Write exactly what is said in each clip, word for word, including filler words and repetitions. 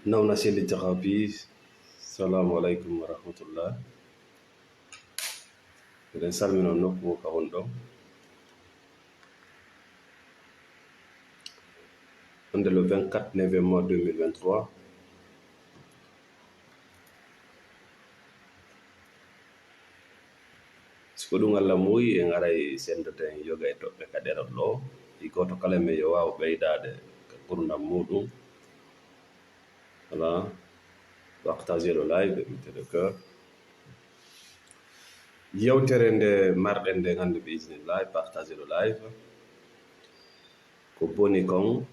Nawna selli Jaxaw P, salaamu aleykum wa rahmatullah. Miɗen salmina on nokku mo ka won ɗon. Hannde le vingt-quatre novembre deux mille vingt-trois. Si ko ɗum Allah muuyi, en aray senndoden yoga e toɓɓe ka ɗerol ɗoo. E gooto kala men yo waaw ɓeydaade ka ngurndan muuɗum. Voilà. Partagez le live, mettez le cœur. Yewtere nde marɗen nde hannde, bi iznillah, partagez le live. Ko boni kon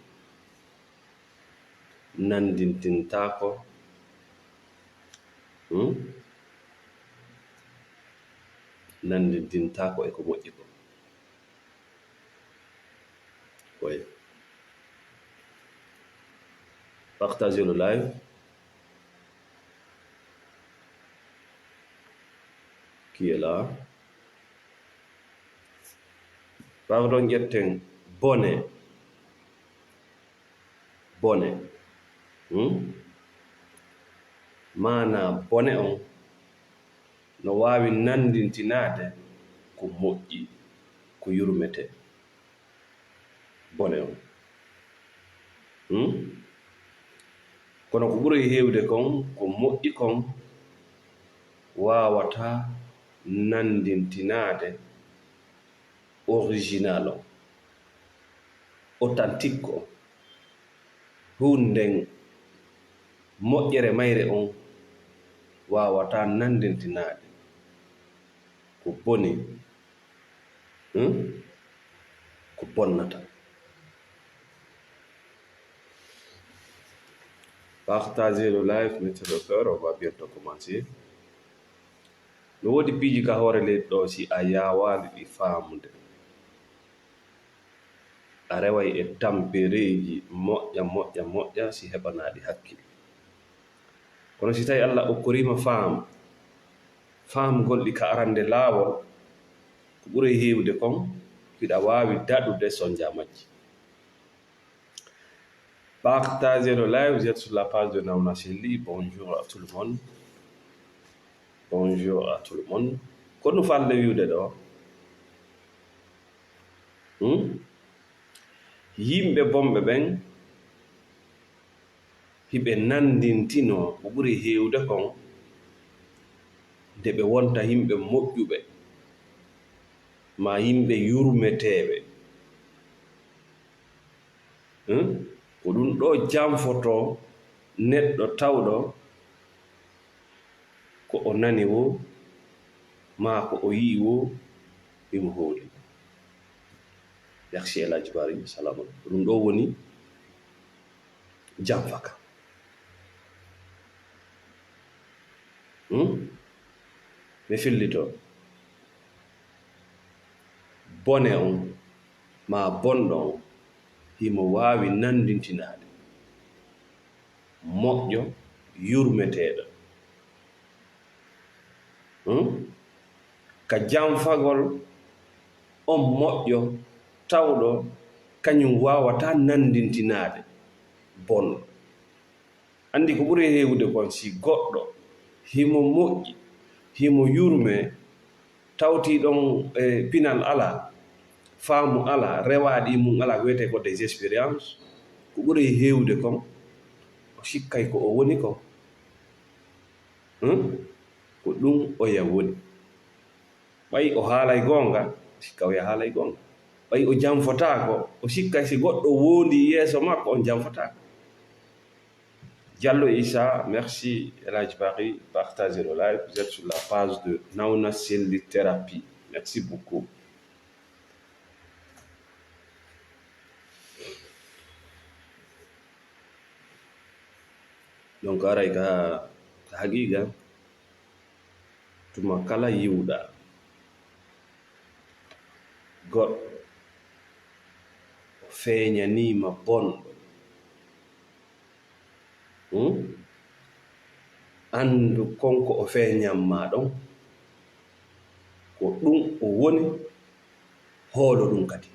nanndintintaako, hmm? Nanndintintaako e ko moƴƴi kon. Oui. Partagez le live. Qui est là? Pardon, ƴetten bone. Bone. Hmm? Maanaa bone on no waawi nanndintinaade ko moƴƴi, ko yurmetee. Bone on. Hmm? Kono ko ɓuri heewde kon, ko moƴƴi kon waawataa nanndintinaade original on, authentique on. Huunde nden, moƴƴere mayre on waawataa nanndintinaade ko boni, hmm? Ko bonnata. Partagez le live, mettez le cœur, on va bientôt commencer. No woodi piiji ka hoore leydi ɗoo, si a yaawaali ɗi faamude, a reway e tampereeji moƴƴa, moƴƴa, moƴƴa, si heɓanaa ɗi hakkil. Kono si tawi Allah okkorii ma faam, faamgol ɗi ka arande laawol, ko ɓuri heewde kon, hiɗa waawi daɗude sonja majji. Partagez le live, vous êtes sur la page de Nawna Selli. Bonjour à tout le monde. Bonjour à tout le monde. Ko no falde wiwde ɗoo? Hmm? Yimɓe bonɓe ɓen, hiɓe nanndintinoo ko ɓuri heewde kon, nde ɓe wonta yimɓe moƴƴuɓe, maa yimɓe yurmeteeɓe. Hmm? Ko ɗum ɗoo janfotoo neɗɗo tawɗo ko o nani woo, maa ko o yi'i woo, himo hooli. Merci El Hadj Bari, salamu aleykum. Ko ɗum ɗoo woni janfa ka. Hmm? Mi fillito. Bone on, maa bonɗo on, himo waawi nanndintinaade moƴƴo yurmeteeɗo. Hmm? Ka janfagol on moƴƴo tawɗo kañum waawataa nanndintinaade bonɗo. Anndi ko ɓuri heewude kon, si goɗɗo himo moƴƴi, himo yurmee, tawti ɗon, e, pinal alaa, faamu alaa, rewaaɗi mum alaa, ko wiyetee ko des expériences, ko ɓuri heewude kon, o sikkay ko o woni kon. Hmm? Ko ɗum oya woni. Ɓay o haalay goonga, o sikka oya haalay goonga. Ɓay o janfotaako, o sikkay si goɗɗo woondii yeeso makko, on janfotaako. Diallo Issa, merci. El Hadj Bari, partagez le live. Vous êtes sur la page de Nawna Selli Thérapie. Merci beaucoup. Donc, aray ka, ka haqiiqa, tuma kala yi'uɗaa goɗɗo o feeñanii ma bonɗo, hmm? Anndu kon ko o feeñan ma ɗon, ko ɗum o woni, hoolo ɗum kadi.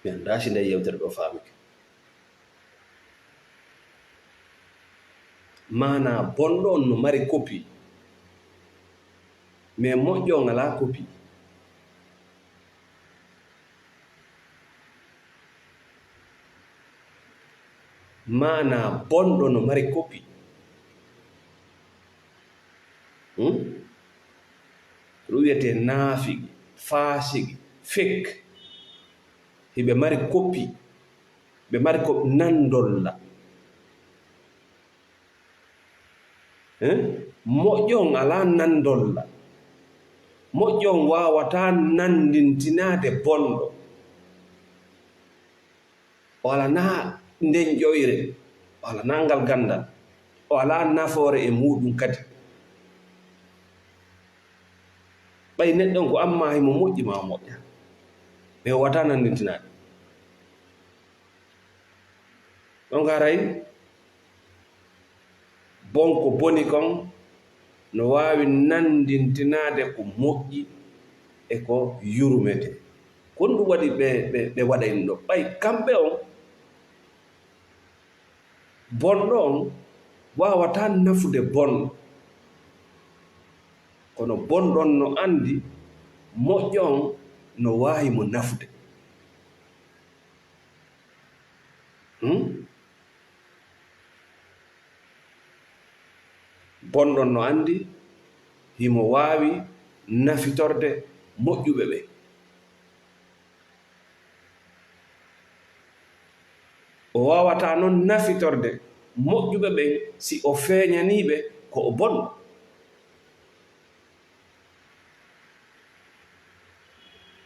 Mi anndaa si nde yewtere ɗo faamike. Maanaa bonɗo on no mari kopi, mais moƴƴo on alaa kopi. Maanaa bonɗo no mari kopi. Hmm? Ko ɗum wiyetee naafigi, faasigi, fek. Hiɓe mari kopi, ɓe mari ko nandolla. Eh? Moƴƴo on alaa nandolla. Moƴƴo on waawataa nandintinaade bonɗo. O alanaa nden ƴoyre, o alanaa ngal ganndal, o alaa nafoore e muuɗum kadi. Ɓay neɗɗo on ko amma himo moƴƴi maa o moƴƴa, mais o waawataa nandintinaade. Ɗon haray, bon ko boni kon no waawi nanndintinaade ko moƴƴi e ko yurmetee. Ko honɗum waɗi ɓe, ɓe, ɓe waɗay ɗum ɗoo? Ɓay kamɓe on, bonɗo on waawataa nafude bonɗo. Kono bonɗo on no anndi moƴƴo on no waawi mo nafude. Hmm? Bonɗo on no anndi himo waawi nafitorde moƴƴuɓe ɓen. O waawataa non nafitorde moƴƴuɓe ɓen si o feeñanii ɓe ko o bonɗo.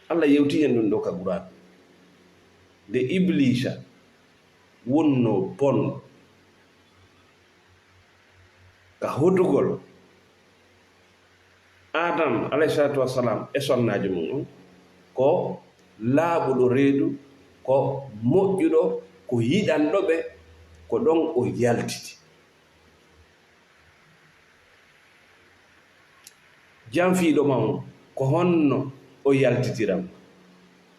Alla yewtii en ɗum ɗoo ka Qur'aan. Nde Ibliisa wonnoo bonɗo ka hodugol Aadama, alayhi salaatu wassalaam, e sonnaajo mum on, ko laaɓuɗo reedu, ko moƴƴuɗo, ko yiɗanɗo ɓe, ko ɗon o yaltiti. Janfiiɗo ma on, ko honno o yaltitiran?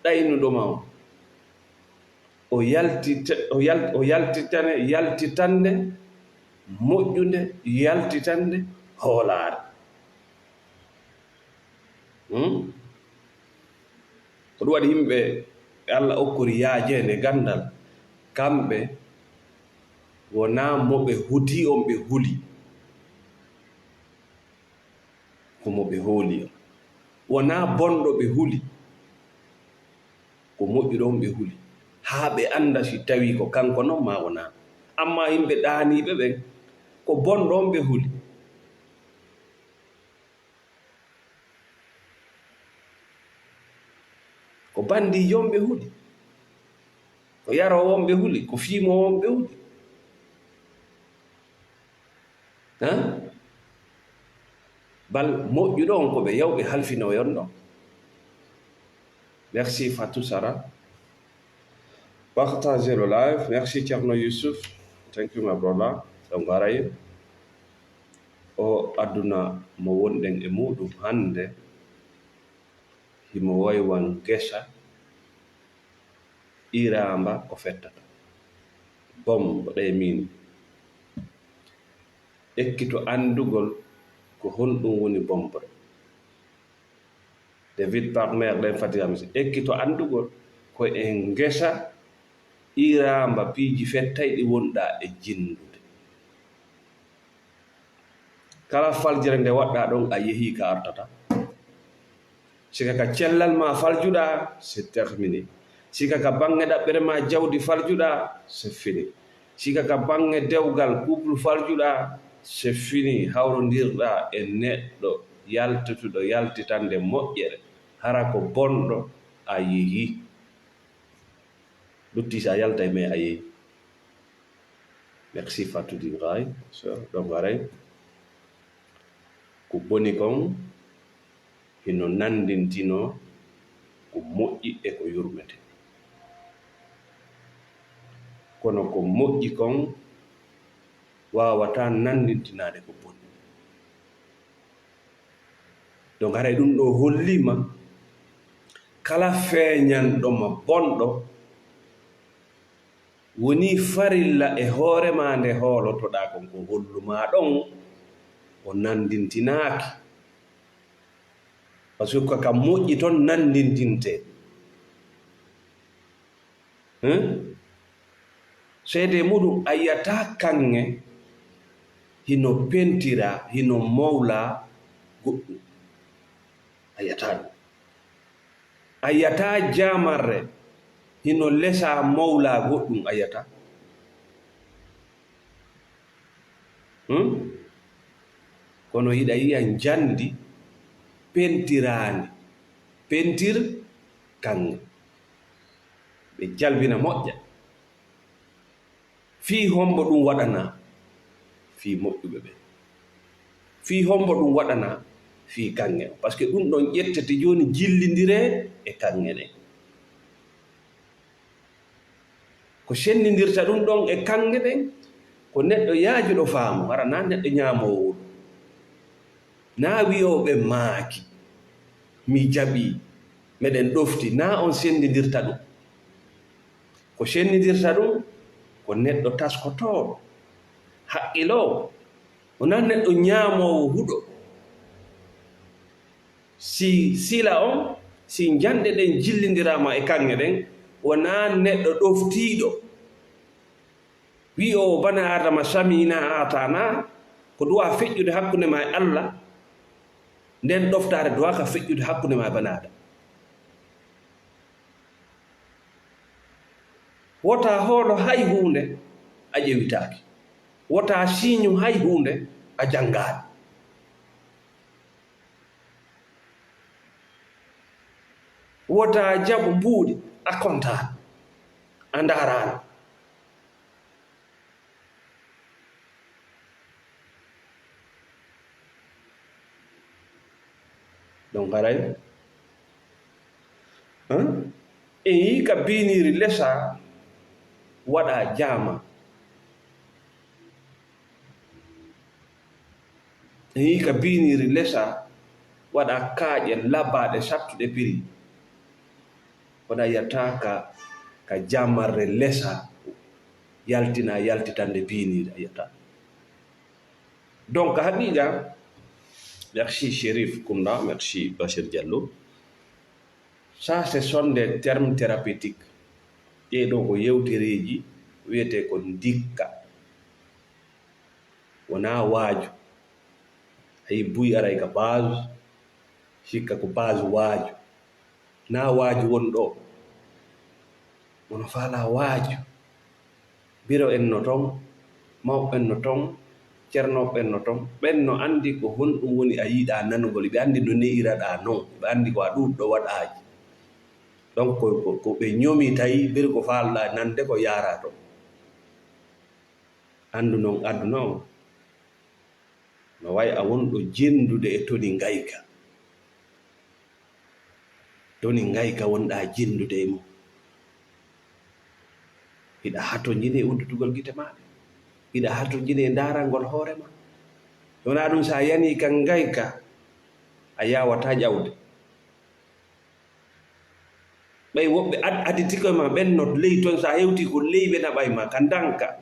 Ɗaynuɗo ma on, o yaltita-, o yal-, o yaltitane, yaltitande moƴƴunde, yaltitande hoolaare. Hmm? Ko ɗum waɗi yimɓe ɓe Alla okkori yaajeende ganndal, kamɓe wonaa mo ɓe hotii on ɓe huli, ko mo ɓe hooli on. Wonaa bonɗo ɓe huli, ko moƴƴuɗo on ɓe huli, haa ɓe annda si tawii ko kanko non maa wonaa. Ammaa yimɓe ɗaaniiɓe ɓen, ko bonɗo on ɓe huli. Ko banndiijo on ɓe huli, ko yaroowo on ɓe huli, ko fiimoowo on ɓe huli. Hein? Bal moƴƴuɗo on ko ɓe yaw ɓe halfinoyon ɗon. Merci Fatou Sara. Partagez le live. Merci Thierno Youssouf. Thank you, my brother. Ɗon garay. O aduna mo wonɗen e muɗum hannde, himo waywan ngesa iraamba ko fettata. Bombo ɗe min. Ekkito anndugol ko honɗum woni bombre. David Palmer ɗen fati kam si ekkito anndugol ko e ngesa iraamba piiji fettayɗi wonɗa e jinndude. Kala faljere nde waɗɗa ɗon a yehi ka artata. Sika ka cellal ma faljuɗa, c'est terminé. Sika ka banŋe ɗaɓɓere ma jawdi faljuɗa, c'est fini. Sika ka banŋe dewgal couple faljuɗa, c'est fini. Hawrondirɗa e neɗɗo yaltutuɗo yaltitande moƴƴere, hara ko bonɗo a yehi. Lutti sa yaltay mais a yehi. Merci Fatou Dingay, sœur Dongaray. Ko boni kon, hino nanndintinoo ko moƴƴi e ko yurmete. Kono ko moƴƴi kon waawataa nanndintinaade ko boni. Donc, haray ɗum ɗoo holliima, kala feeñanɗo ma bonɗo, Wonii farilla e hoore maa nde hoolotoɗaa kon, ko hollu maa ɗon o nanndintinaaki. Parce que ko ka moƴƴi ton nanndintintee. Hein? Seedee muɗum a yi'ataa kaŋŋe hino pentiraa, hino mowlaa goɗɗum. A yi'ataa ɗum. A yi'ataa jaamarre hino lesaa mowlaa goɗɗum, a yi'ataa. Hmm? Kono hiɗa yi'a njandi pentiraandi, pentir kaŋŋe. Ɓe jalbina moƴƴa. Fii hombo ɗum waɗanaa? Fii moƴƴuɓe ɓen. Fii hombo ɗum waɗanaa? Fii kaŋŋe on. Parce que ɗum ɗon ƴettete jooni jillindiree e kaŋŋe ɗen. Ko senndindirta ɗum ɗon e kaŋŋe ɗen, ko neɗɗo yaajuɗo faamu, hara naa neɗɗo ñaamoowo ɗum. Naa wi'ooɓe maaki, mi jaɓii, meɗen ɗofti, naa on senndindirta ɗum. Ko senndindirta ɗum, ko neɗɗo taskotooɗo, haqqiloowo, wonaa neɗɗo ñaamoowo huɗo. Si sila on, si njanɗe ɗen jillindiraama e kaŋŋe ɗen, wonaa neɗɗo ɗoftiiɗo. Wi'oowo bani Aadama sami'naa a'taanaa, ko duwaa feƴƴude hakkunde maa e Alla, nden ɗoftaare duwaaka feƴƴude hakkunde maa e bani Aadama. Wota hoolo hay huunde a ƴewitaaki. Wota siiñu hay huunde a janngaani. Wota jaɓu mbuuɗi a kontaani, a ndaaraani. Ɗon haray, en yi'i ka biiniiri lesa waɗa jaama. En yi'i ka biiniiri lesa waɗa kaaƴe labaaɗe sattuɗe piri. Kono a yi'ataa ka, ka jaamarre lesa yaltina yaltitande biiniiri, a yi'ataa. Donc, haqiiqa, merci Chérif Kounda, merci Bachir Diallo. Ça, ce sont des termes thérapeutiques. Ɗee ɗoo ko yewtereeji wiyetee ko ndikka. Wonaa waaju. A yi'i buy aray ka base, sikka ko base waaju. Naa waaju woni ɗoo. Wano faalaa waaju. Biro en no ton, mawɓe ɓen no ton, cernooɓe ɓen no ton. Ɓen no anndi ko honɗum woni a yiɗaa nanugol. Ɓe anndi no ne'iraɗaa non. Ɓe anndi ko a ɗuuɗɗo waɗaaji. Donc, ko, ko, ko ɓe ñomi tawi biri ko faalɗaa nande ko yaaraa ton. Anndu non aduna on. No wayi a wonɗo jenndude e toni ngayka. Toni ngayka wonɗaa jenndude e mum. Hiɗa hatonjini e udditugol gite maaɗa. Hiɗa hatonjini e ndaarangol hoore maa. So wonaa ɗum, so a yanii ka ngayka, a yaawataa ƴawde. Ɓay woɓɓe ad-, aditi koye maa, ɓen no ley ton, so a hewtii ko ley ɓe naɓay maa, ka ndanka.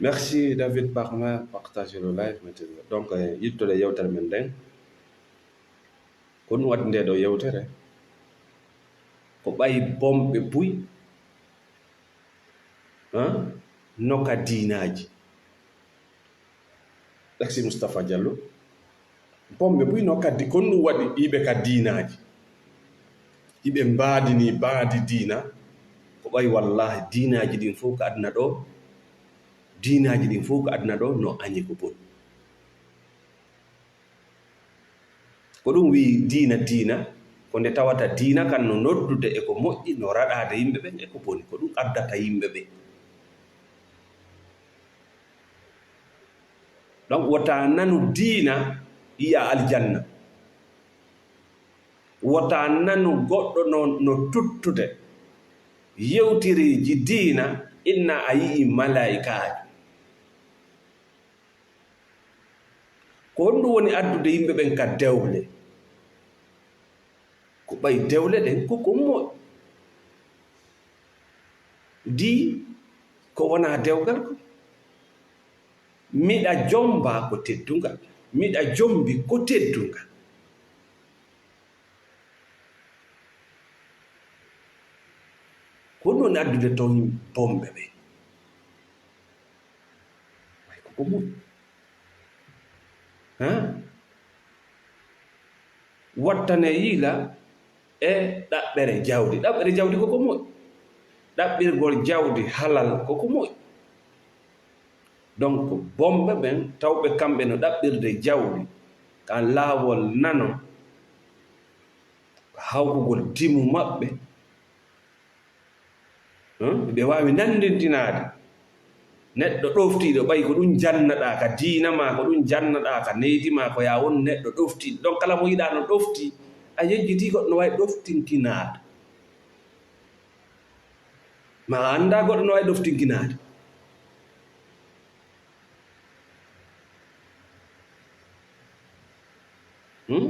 Merci David Barma, partage le live maintenant. Donc, eh, yittude yewtere men nden. Ko ɗum waɗi nde ɗo yewtere. Ko ɓay bomɓe buy, ah, no ka diinaaji. Merci Moustapha Diallo. Bomɓe buy no ka di-, ko ɗum waɗi iɓe ka diinaaji. Iɓe mbaadini baadi diina. Ko ɓay wallahi diinaaji ɗin fof ko aduna ɗo. Diinaaji ɗin fof ko aduna ɗo no añi ko boni. Ko ɗum wi'i diina, diina, ko nde tawata diina kan no noddude e ko moƴƴi, no raɗaade yimɓe ɓen e ko boni, ko ɗum addata yimɓe ɓen. Donc, wota nanu diina yi'a aljanna. Wota nanu goɗɗo no, no tuttude yewtireeji diina, inna a yi'i malaa'ikaajo. Ko honɗum woni addude yimɓe ɓen ka dewle? Ɓay dewle ɗen ko ko moƴƴi. Di ko wonaa dewgal ko. Miɗa jomba ko teddungal. Miɗa jombi ko teddungal. Ko ɗum woni addude toon bomɓe ɓe. Ɓay ko ko moƴƴi. Haa? Wattane yiila e ɗaɓɓere jawdi. Ɗaɓɓere jawdi ko ko moƴƴi. Ɗaɓɓirgol jawdi halal ko ko moƴƴi. Donc, bomɓe ɓen, tawɓe kamɓe no ɗaɓɓirde jawdi ka laawol nano, hawkugol dimu maɓɓe, Hum, ɓe waawi nanndintinaade neɗɗo ɗoftiiɗo, ɓay ko ɗum jannaɗaa ka diina maa, ko ɗum jannaɗaa ka neydi maa, ko yaa won neɗɗo ɗoftiiɗo. Donc, kala mo yiɗaa no ɗoftii, a yejjitii goɗɗo no waawi ɗoftinkinaade. Ma a anndaa goɗɗo no waawi ɗoftinkinaade. Hum?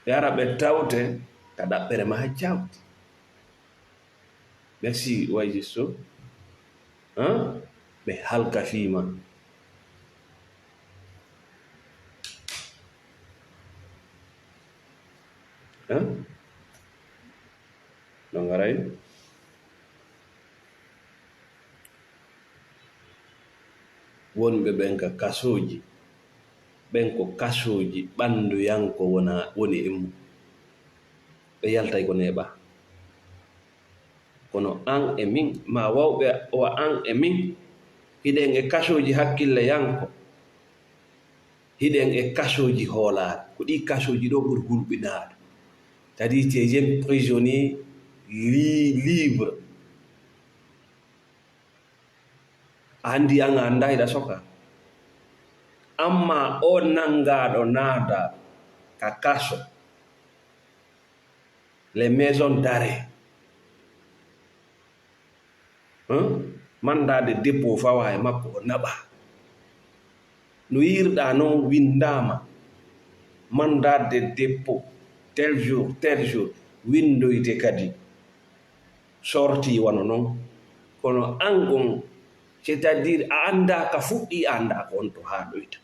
Ɓe ara ɓe tawte ka ɗaɓɓere maa jawdi. Merci, Wayji Sow. Hum? Ɓe halka fii maa. Hum? No ngaray? Wonɓe ɓen ka kasooji, ɓen ko kasooji ɓannduyanko wona, woni e mum. Ɓe yaltay ko neeɓaa. Kono an e min, maa wawɓe wa an e min, hiɗen e kasooji hakkilleyanko. Hiɗen e kasooji hoolaare. Ko ɗii kasooji ɗoo ɓuri hulɓinaade. C'est-à-dire, tu es un prisonnier li-, libre. A anndi an a anndaa hiɗa soka. Amma o nanngaaɗo naada ka kaso, les maisons d'arrêt. Hum? Mandat de dépôt fawa e makko, o naɓa. No yiirɗaa non, winndaama mandat de dépôt, tel jour, tel jour, winndoyte kadi, sorti wano non. Kono an on, c'est-à-dire, a anndaa ka fuɗɗii, a anndaa ko on to haaɗoyta.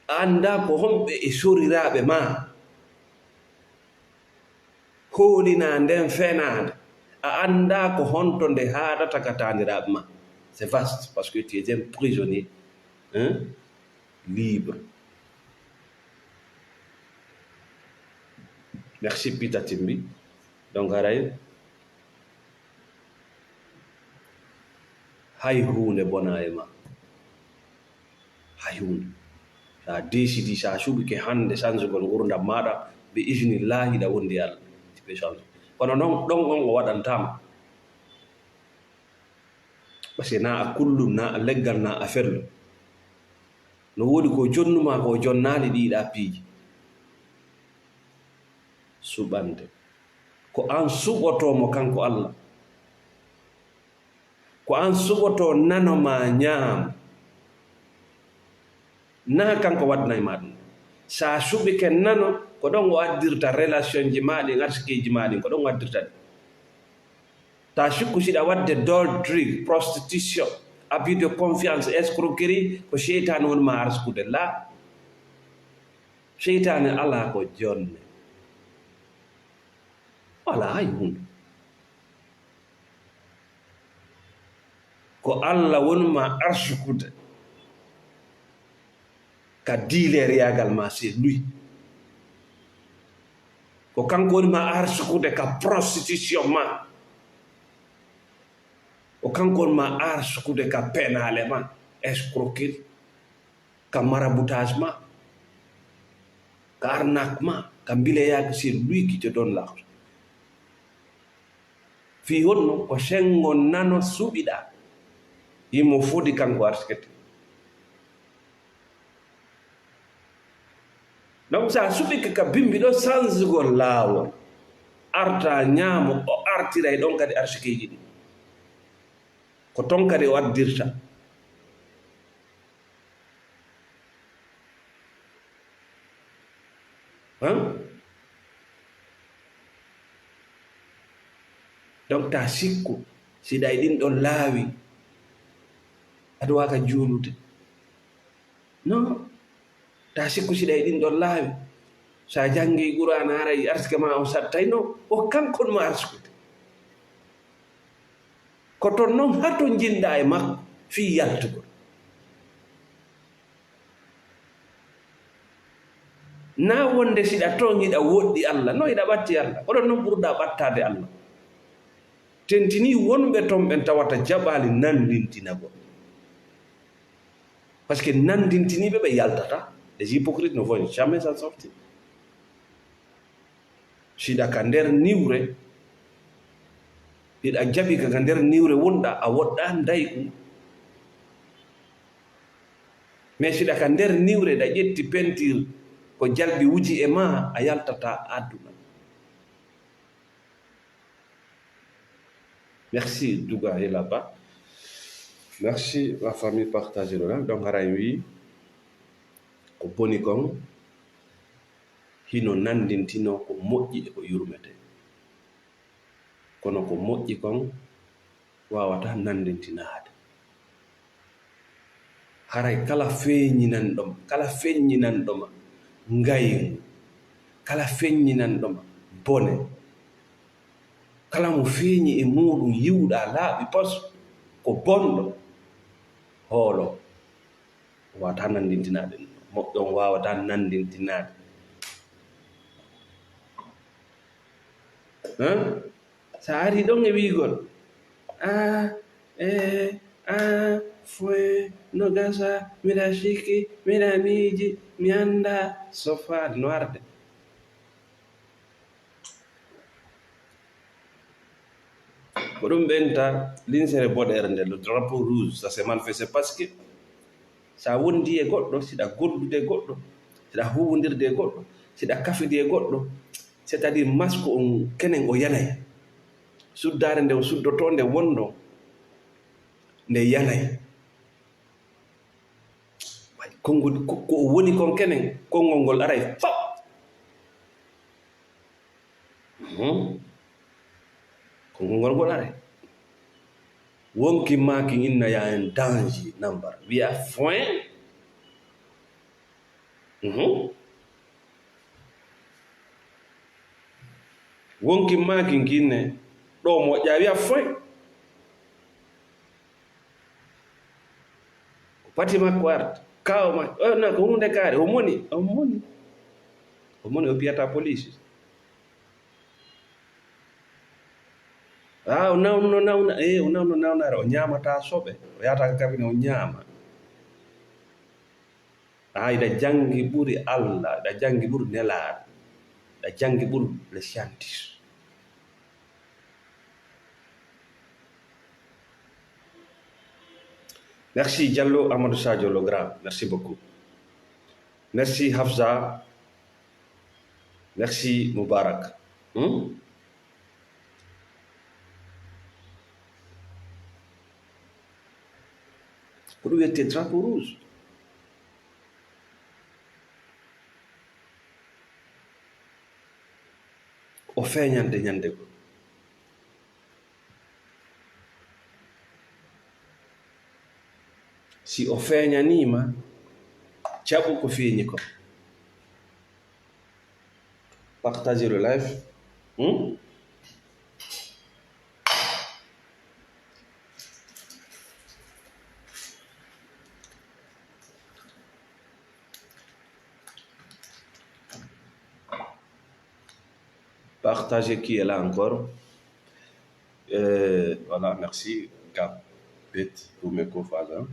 A anndaa ko honɓe e soriraaɓe maa. Hoolinaa nden fenaande, a anndaa ko honto nde haaɗata ka taaniraaɓe maa. C'est vaste, parce que tu es un prisonnier, hein, libre. Merci, Peter Timbi. Donc, haray, hay huunde bonaa e maa. Hay huunde. So a décidi, so a suɓike hannde sansugol ngurndan maaɗa, bi iznillaahi, hiɗa wondi e Allah, tu peux changer. Kono non, ɗon on o waɗantaama. Parce que na a kullum, na a leggal, na a ferlo. No woodi ko jonnumaa, ko jonnaali ɗiiɗaa piiji. Suɓande. Ko an suɓotoo mo kanko Allah. Ko an suɓotoo nano maa ñaamo. Na kanko waɗnay maa ɗum. Sa suɓike nano, ko ɗon o addirta relationji maa ɗin, arsikeeji maa ɗin, ko ɗon o addirta ɗi. Ta sikku siɗa waɗde dol, drug, prostitution, abus de confiance, escroquerie, ko seytaane woni ma arsikude. La, seytaane alaa ko jonne. Alaa hay huunde. Ko Allah woni ma arsukude ka diileriyaagal ma, c'est lui. Ko kanko woni ma arsukude ka prostitution ma. Ko kanko woni ma arsukude ka penaale ma, escroquerie, ka maraboutage ma, ka arnaque ma, ka mbileyaaki, c'est lui qui te donne l'argent. Fii honno? Ko senngo nano suɓiɗaa. Himo fodi kanko arsikete. Donc, sa suɓike ka bimbi ɗo, sansugol laawol. Arta ñaamo, o artiray ɗon kadi arsikeeji ɗin. Ko ton kadi o addirta. Han? Donc, ta sikku, si ɗa e ɗin ɗon laawi, aɗa waaka juulude. Non, ta sikku si ɗa e ɗin ɗon laawi. Sa janngi Qur'aana, haray arsike ma on sattay no, o kanko ɗum arsikude. Ko ton non hato njiɗɗa e makko fii yaltugol. Na wonde si ɗa toon hiɗa woɗɗi Alla, no hiɗa ɓatti Alla. Ko ɗon non ɓurɗa ɓattaade Alla. Tentinii wonɓe toon ɓen tawata jaɓaali nanndintinagol. Parce que nanndintiniiɓe ɓe yaltata. Les hypocrites ne vont jamais s'en sortir. Si ɗa ka nder niwre, hiɗa jaɓi ka, ka nder niwre wonɗa, a woɗɗa ndayku. Mais si ɗa ka nder niwre, ɗa ƴetti peinture, ko jalbi wuji e ma, a yaltata aduna. Merci, Duga et là-bas. Merci, la famille, partagez le live. Donc, haray wi, ko boni kon, hino nanndintinoo ko moƴƴi e ko yurmetee. Kono ko moƴƴi kon waawataa nanndintinaade. Haray kala feeñinanɗo ma, kala feññinanɗo ma ngaygu, kala feññinanɗo ma bone, kala mo feeñi e muuɗum yiwuɗaa laaɓi pos, ko bonɗo, hoolo. Waawataa nanndintinaade ɗum. Moƴƴo on waawataa nanndintinaade. Hein? Sa ari ɗon e wi'ugol, "Ah, eh, ah, foin, no gasa, miɗa sikki, miɗa miiji, mi anndaa." So faa noirde. Ko ɗum ɓenta linsere boɗeere nde, le drapeau rouge, ça c'est mal fait. C'est parce que si a wondi e goɗɗo, si ɗa gollude e goɗɗo, si ɗa huwondirde e goɗɗo, si ɗa kafidi e goɗɗo, c'est-à-dire masque on kenen o yanay. Suddaare nde o suddotoo nde wonɗon, nde yanay. Konngol, ko, ko o woni kon kenen, konngol ngol aray fop. Hmm? Konngol ngol aray. Wonki maakin inna ya en danger nambar. Wi'a foin. Mhm. Wonki maakin kinne ɗo moƴƴa wi'a foin. Ko pati makko arta. Kaawa makko. O na ko huunde kaare. O moni. O moni. O moni o piyata police. Ah, o nawno nawna. Eh, o nawno nawnaare. O ñaamata soɓe. O yahata ka kabine o ñaama. Ah, iɗa janngi ɓuri Allah. Iɗa janngi ɓuri Nelaaɗo. Iɗa janngi ɓuri le scientiste. Merci Diallo Amadou Sadio le grand. Merci beaucoup. Merci Hafsa. Merci Moubarak. Hmm? Ko ɗum wiyetee drapeau rouge. O feeñande ñande goo. Si o feeñanii ma, jaɓu ko feeñi kon. Partagez le live. Hmm? Partagez qui est là encore. Euh, voilà, merci. Gap, bet, pour mes copains, hein.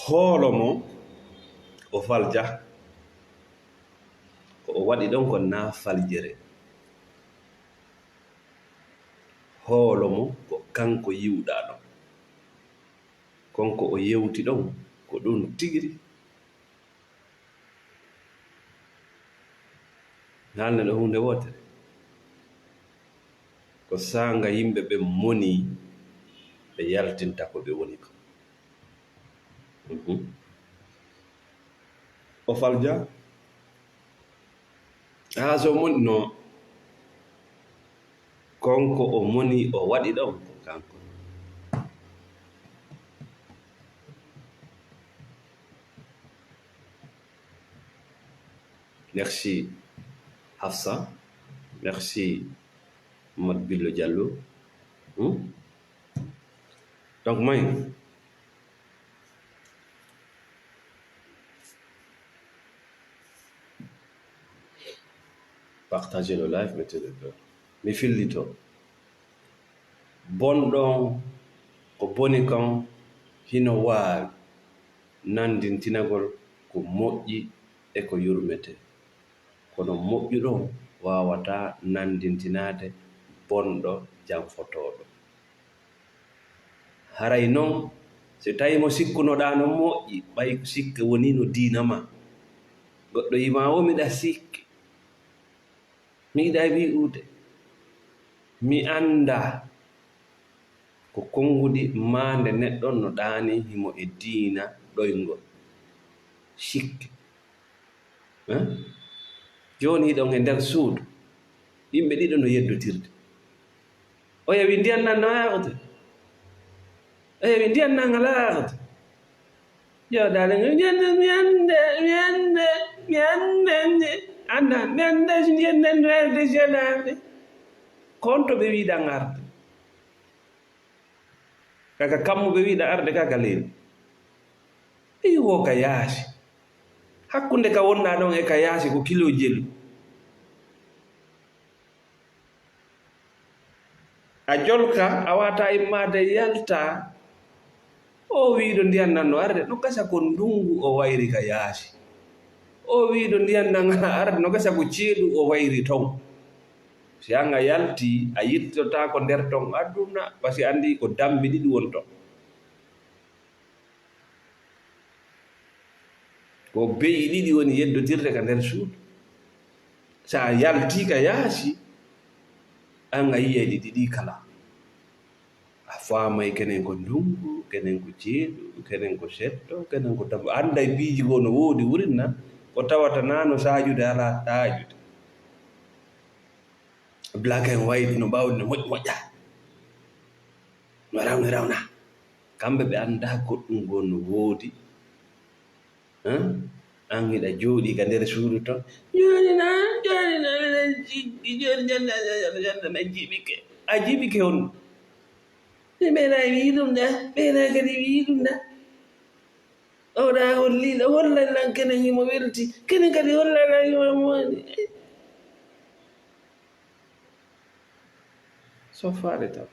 Hoolo mo o falja, ko o waɗi ɗon kon naa faljere. Hoolo mo ko kanko yiwɗaa ɗon. Kon ko o yewti ɗon, ko ɗun tigiri. Haalne ɗo huunde wootere. Ko saanga yimɓe ɓen moni ɓe yaltinta ko ɓe woni ko. Mhm. O falja. Haa so moni no, konko o moni, o waɗi ɗon ko kanko. Merci Hafsa. Merci Mamadou Billo Diallo. Hmm? Donc, may partagez le live, mettez le cœur. Mi fillito. Bonɗo on, ko boni kon, hino waawi nanndintinagol ko moƴƴi e ko yurmetee. Kono moƴƴuɗo on waawataa nanndintinaade bonɗo janfotooɗo. Haray non, so tawii mo sikkunoɗaa no moƴƴi, ɓay ko sikke woni no diina maa. Goɗɗo yii ma, "O miɗa sikki, mi yiɗaa wi'ude, mi anndaa." Ko konnguɗi maande neɗɗo no ɗaanii himo e diina ɗoyngol. Sikke. Eh? Jooni hiɗon e nder suudu. Yimɓe ɗiɗo no yeddotirde. Oya wi ndiyan nan no yaakote. Oya wi ndiyan nan alaa yaakote. Yo, darling, mi annda, mi annda, mi annda, mi annda, mi annda, mi annda, si ndiyan nan no yaakote, si yaakote. Ko on to ɓe wiɗan arde. Kaka kammu ɓe wiɗan arde, kaka leydi. Ɓe wo ka yaasi. Hakkunde ka wonɗaa ɗon e ka yaasi ko kilo jelu. A jolka, a wata immaade yalta. O wiiɗo ndiyan nan no arde, no gasa ko ndungu o wayri ka yaasi. O wiiɗo ndiyan nan arde, no gasa ko ceeɗu o wayri ton. Si an a yalti, a yiltotaako nder ton aduna, parce que anndi ko dambi ɗiɗi won ton. Ko be'i ɗiɗi woni yeddotirde ka nder suudu. So a yaltii ka yaasi, an a yi'ay ɗi ɗiɗi kala. A faamay kenen ko ndungu, kenen ko ceeɗu, kenen ko setto, kenen ko tambo. Annday piiji goo no woodi wurin na, ko tawata naa no saajude alaa saajude. Black and white no ɓawde no moƴƴi moƴƴa. No rawni rawna. Kamɓe ɓe anndaa goɗɗum goo no woodi. Hein? An hiɗa jooɗii ka nder suudu ton. Jooɗi na, jooɗi na, miɗen jiggi, jooɗi jannda, jannda, jannda, na jiɓike. A jiɓike on. Mi ɓeyna e wii ɗum da, ɓeyna kadi wii ɗum da. Oɗa holli, ɗo hollay lan kenen himo welti. Kenen kadi hollay lan himo mooni. Soffaade tan.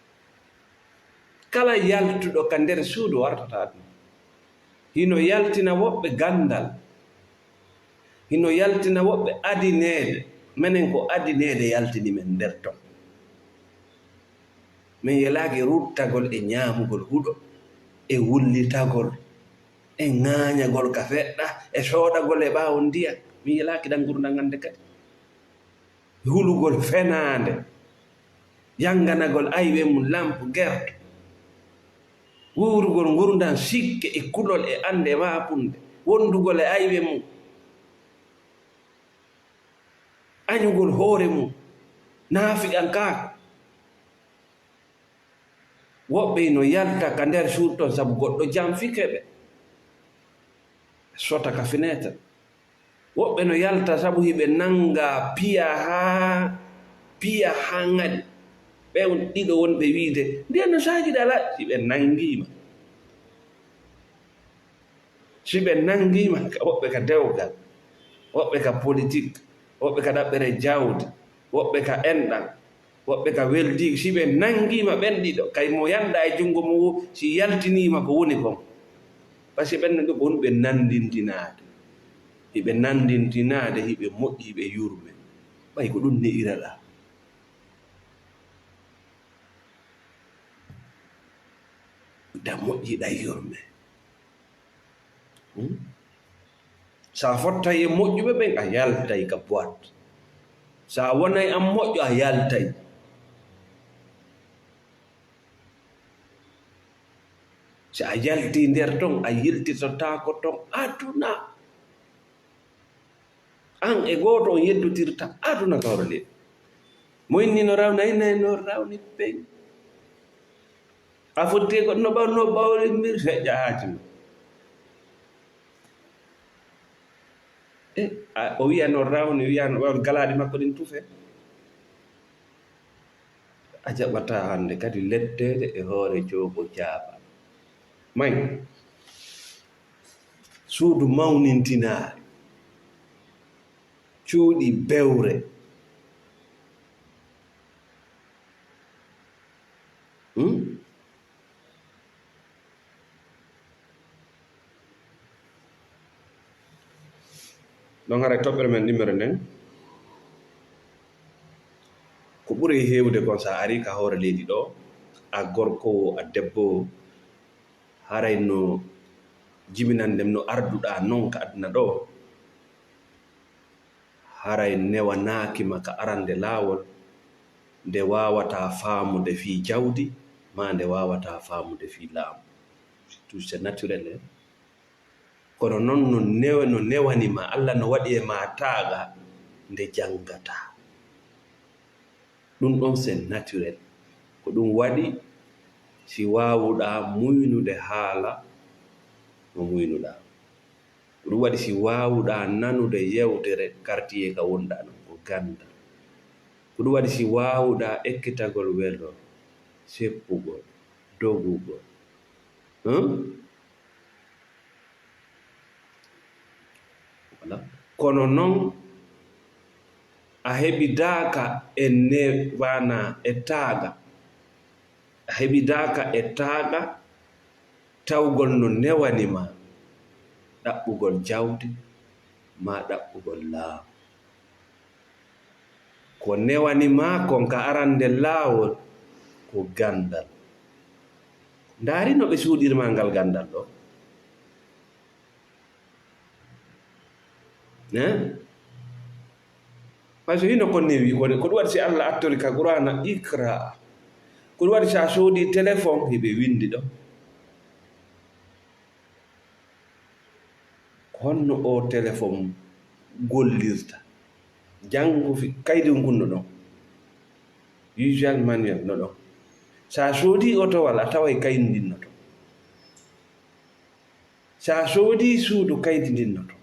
Kala yaltuɗo ka nder suudu wartata ɗum. Hino yaltina woɓɓe ganndal. Hino yaltina woɓɓe adineede. Menen ko adineede yaltini men nder ton. Min yelaaki ruttagol e ñaamugol huɗo, e wullitagol, e ŋaañagol ka feɗɗa, e soodagol e ɓaawo ndiyan. Min yelaaki ɗan ngurndan hannde kadi. Hulugol fenaande, yannganagol ayɓe mum lampu gerto, wuurugol ngurndan sikke e kulol e annde maapunde, wondugol e ayɓe mum, añugol hoore mum, naafiqankaaku. Woɓɓe ino yalta ka nder suudu ton sabu goɗɗo janfike ɓe, sota ka fenêtre. Woɓɓe no yalta sabu hiɓe nannga piya haa, piya haa ŋaɗi. Ɓen ɗiɗo wonɓe wiide, ndiyan no saajude alaa, si ɓe nanngiima. Si ɓe nanngiima, ka woɓɓe ka dewgal, woɓɓe ka politik, woɓɓe ka ɗaɓɓere jawdi, woɓɓe ka enɗan, woɓɓe ka weldiigu, si ɓe nanngiima ɓen ɗiɗo, kay mo yannda e junngo mum, si yaltiniima ko woni kon. Parce que ɓen ɗiɗo ko woni ɓe nanndintinaade. Hiɓe nanndintinaade, hiɓe moƴƴi, hiɓe yurme. Ɓay ko ɗum ne'iraɗaa. Da moƴƴi, da yurme. Hmm? Sa fottay e moƴƴuɓe ɓen, a yaltay ka boîte. Sa wonay an moƴƴo, a yaltay. Si a yaltii nder ton, a yiltitotaako ton aduna. An e gooto on yeddotirta aduna kawrale. Mo inni no rawna, inna no rawni pen. A fotti ko no ɓaw-, no ɓawri mir feƴƴa haaju ma. E, a, o wiya no rawni, wiya no ɓawri galaaɗi makko ɗin tufe. A jaɓataa hannde kadi letteede e hoore coobo caaba. May, suudu mawnintinaari, cuuɗi bewre. Hmm? Ɗon haray toɓɓere men ɗimmere nden. Ko ɓuri heewde kon, so a arii ka hoore leydi ɗoo, a gorko woo, a debbo woo, haray no jibinande no arduɗaa non ka aduna ɗoo, haray newanaaki ma ka arande laawol, nde waawataa faamude fii jawdi, maa nde waawataa faamude fii laamu. Tout c'est naturel, eh. Kono non no newa-, no newani ma, Alla no waɗi e ma taaga nde janngataa. Ɗum ɗon c'est naturel. Ko ɗum waɗi si waawuɗaa muynude haala no muynuɗaa. Ko ɗum waɗi si waawuɗaa nanude yewtere quartier ka wonɗaa ɗon, ko ganndal. Ko ɗum waɗi si waawuɗaa ekkitagol welo, seppugol, dogugol. Hum? Voilà. Kono non, a heɓidaaka e ne-, wana e taaga. A heɓidaaka e taaga tawgol no newani ma ɗaɓɓugol jawdi maa ɗaɓɓugol laamu. Ko newani ma kon ka arande laawol ko ganndal. Ndaari no ɓe suuɗiri ma ngal ganndal ɗoo. Eh? Parce que hino kon newi, ko, ko ɗum waɗi si Alla attori ka Qur'aana, "Iqra." Ko ɗum waɗi si a soodi téléphone, hiɓe winndi ɗon. Ko honno oo téléphone gollirta? Janngu fi-, kaydi ngun no ɗon. Usual manual no ɗon. Si a soodi otowal, a taway kaydi ndin no ton. Si a soodi suudu, kaydi ndin no ton.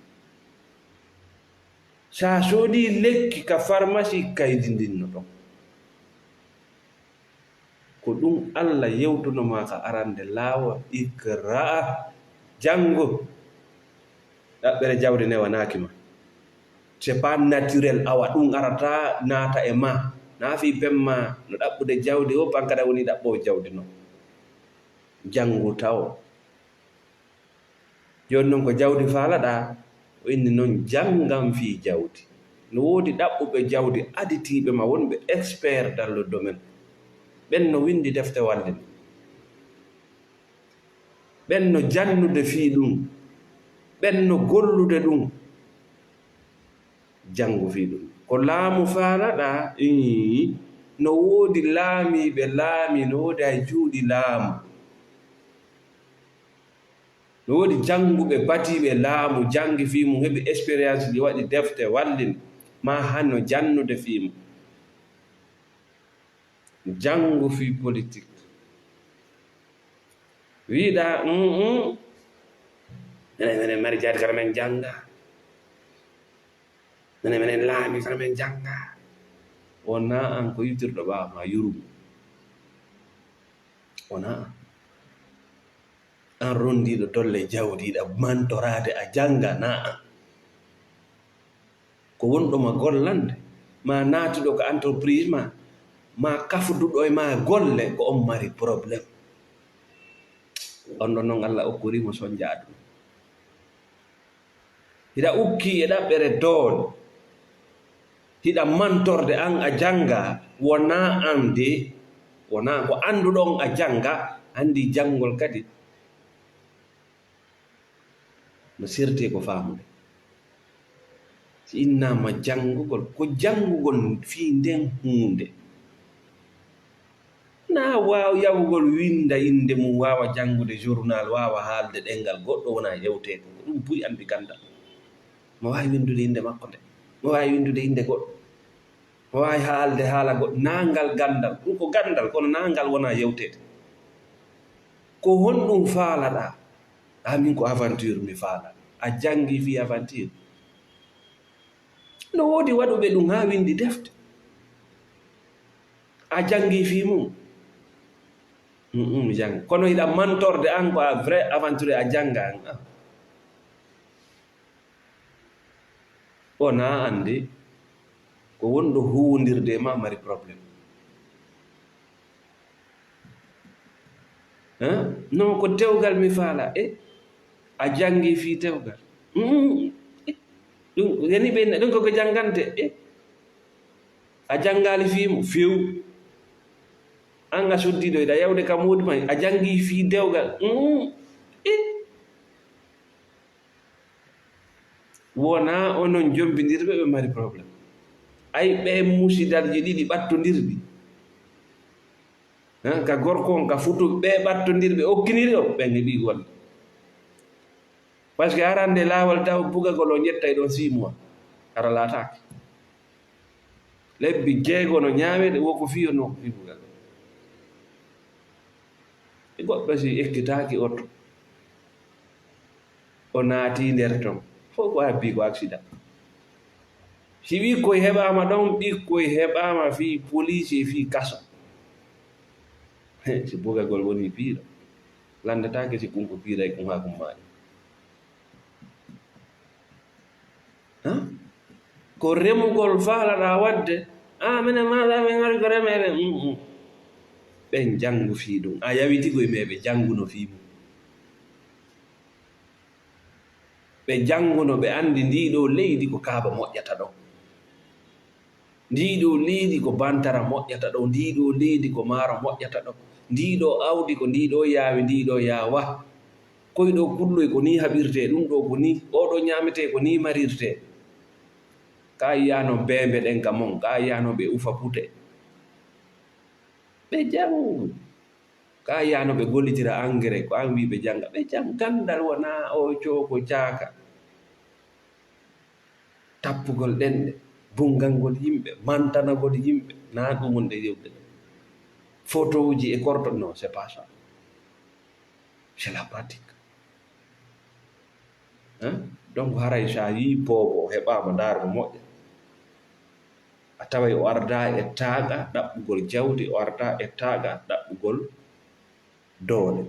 Si a soodi lekki ka pharmacie, kaydi ndin no ton. Ko ɗum Alla yewtuno ma ka arande laawol, "Iqra, janngu." Ɗaɓɓere jawdi newanaaki ma. C'est pas naturel, awa ɗum arata naata e ma. Na fii pemma no ɗaɓɓude jawdi, o pankada woni ɗaɓɓoowo jawdi non. Janngu tawo. Jooni non ko jawdi faalaɗaa, o inni non janngan fii jawdi. No woodi ɗaɓɓuɓe jawdi aditiiɓe ma, wonɓe expert dans le domaine. Ɓen no winndi defte walliinde. Ɓen no jannude fii ɗum. Ɓen no gollude ɗum. Janngu fii ɗum. Ko laamu faalaɗaa? Ii, no woodi laamiiɓe laami, no woodi hay juuɗi laamu. No woodi jannguɓe batiiɓe laamu, janngi fii mum, heɓi expérience ji, waɗi defte, wallin, maa hano jannude fii mum. Janngu fii politik. Wiɗa, mm, mm. Minen, minen mari jaati kala men jannga. Minen, minen laami kala men jannga. Wonaa an ko yittirɗo ɓaawo maa yurugu. Wonaa an. An ronndiiɗo dolle jawdi, hiɗa mantoraade a jannga, naa an. Ko wonɗo ma gollande, maa naatuɗo ka entreprise ma, maa kafduɗo e maa golle, ko on mari problème. On ɗon non Alla okkori mo sonja aduna. Hiɗa ukkii e ɗaɓɓere doole. Hiɗa mantorde an a jannga, wonaa an de, wonaa ko annduɗon a jannga, anndi janngol kadi no serti ko faamude. Si innaama janngugol, ko janngugol fii nden huunde. Na waaw yawugol winnda innde mum, waawa janngude journal, waawa haalde ɗemngal goɗɗo, wona yewteede. Ɗum buy anndi ganndal. Mo waawi winndude innde makko nde. Mo waawi winndude innde goɗɗo. Mo waawi haalde haala goɗɗo. Naa ngal ganndal. Ɗum ko ganndal, kono naa ngal wona yewteede. Ko honɗum faalaɗaa? A min ko aventure mi faala. A janngi fii aventure? No woodi waɗuɓe ɗum haa winndi defte. A janngi fii mum? Mm, mm, mi janngi. Kono hiɗa mantorde an ko a vrai aventurier, a jannga an. Ah. O na anndi ko wonɗo huwondirde e ma mari problème. Hein? Non, ko dewgal mi faala. E a janngi fii dewgal? Mm. E, ɗum, yani ɓe, ɗum ko ko janngante. E a janngaali fii mo? Few. An a suddiiɗo, iɗa yawde ka moodi ma, a janngi fii dewgal? Mm. E wona onon jombindirɓe ɓe mari problème. Ay, ɓe musidalji ɗiɗi ɓattondirɗi. Hein, ka gorko on, ka futu, ɓe ɓattondirɓe okkiniri o, ɓen heɓi golle. Parce que arande laawol taw bugagol o ƴettay ɗon six mois. Ara laataake. Lebbi jeego no ñaameede, wo ko fiyo no fi bugagol. E goɗɗo si ekkitaaki oto, o naati nder ton, fof ko habbi ko accident. Si ɓikkoy heɓaama ɗon, ɓikkoy heɓaama fii poliisi e fii kaso. Si bugagol woni piiɗo, lanndataake si kunko piiray kun haa kun maayi. Hã? Ko remugol faalaɗaa waɗde. Ah, minen maaɗa, min ngari ko remeede. Mm, mm. Ɓen janngu fii ɗum. A yawiti ko e ɓe jannguno fii mum. Ɓe jannguno, ɓe anndi ndii ɗoo leydi ko Kaaba moƴƴata ɗoo. Ndii ɗoo leydi ko bantara moƴƴata ɗoo, ndii ɗoo leydi ko maaro moƴƴata ɗoo, ndii ɗoo awdi ko ndii ɗoo yaawi, ndii ɗoo yaawa. Koy ɗoo kulloy ko nii haɓirtee, ɗum ɗoo ko nii, oo ɗoo ñaametee ko nii marirtee. Kaa yiyaano beembe ɗen ka mon, kaa yiyaano ɓe ufa pute. Ɓe janngu. Kaa yiyaano ɓe gollitira engrais, ko an wii ɓe jannga. Ɓe jannga. Ganndal wonaa oo cooko caaka. Tappugol ɗenɗe, bunngangol yimɓe, mantanagol yimɓe, naa ɗum woni ɗe yewte ɗe. Fotowuji e korto, non, c'est pas ça. C'est la pratique. Hein? Donc, haray so a yii boobo o heɓaama, ndaar mo moƴƴa. A taway o ardaa e taaqa ɗaɓɓugol jawdi, o ardaa e taaqa ɗaɓɓugol doole.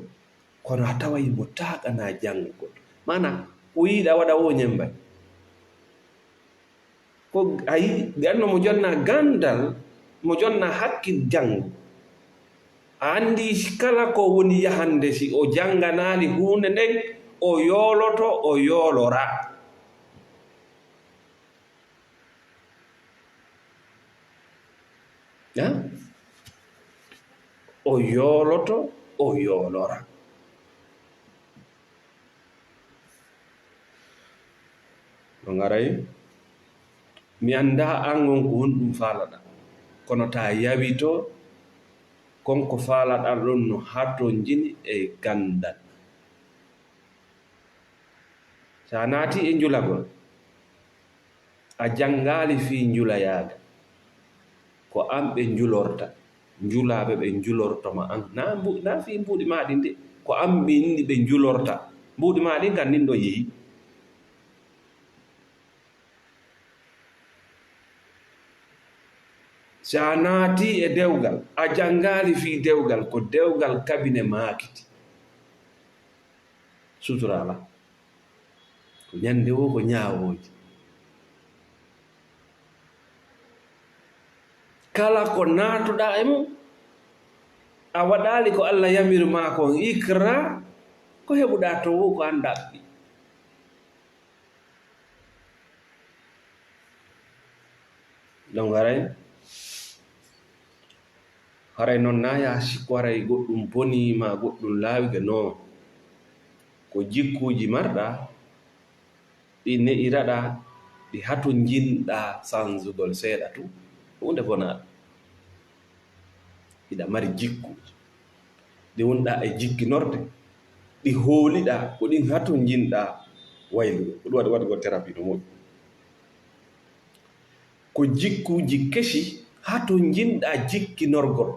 Kono a taway mo taaqa na janngugol. Maanaa, o yiɗa waɗa o ñemmbay. Ko, a yi, ɓe anno mo jonna ganndal, mo jonna hakkil janngo. A anndi kala ko woni yahannde, si o jannganaali huunde nden, o yooloto, o yoolora. Hein? O yooloto, o yoolora. No ngaray, mi anndaa an on ko honɗum faalaɗaa. Kono taa yawito, kon ko faalaɗaa ɗon no hatonjini e ganndal. So a naati e njulagol, a janngaali fii njulayaaga. Ko an ɓe njulorta, njulaaɓe ɓe njulorto ma an. Naa mbu-, naa fii mbuuɗi maa ɗin de, ko an ɓe inni ɓe njulorta. Mbuuɗi maa ɗin kan nin ɗo yehi. Si a naati e dewgal, a janngaali fii dewgal, ko dewgal kabine maakiti. Sutura alaa. Ko ñande woo ko ñaawooji. Kala ko naatuɗaa e mum, a waɗaali ko Alla yamiri maa kon, ikra, ko heɓuɗaa ton woo ko an ɗaɓɓi. Donc, haray, haray non na ya sikku haray goɗɗum boni ma goɗɗum laawi ga, non. Ko jikkuuji marɗa, ɗi ne'iraɗa, ɗi hatonjinɗa sanzugol seeɗa tun, huunde bonaa. Hiɗa mari jikkuuji ɗi wonɗaa e jikkinorde, ɗi hooliɗaa, ko ɗin hatonjinɗaa waylude. Ko ɗum waɗi waɗugol therapie no moƴƴi. Ko jikkuuji kesi hatonjinɗaa jikkinorgol.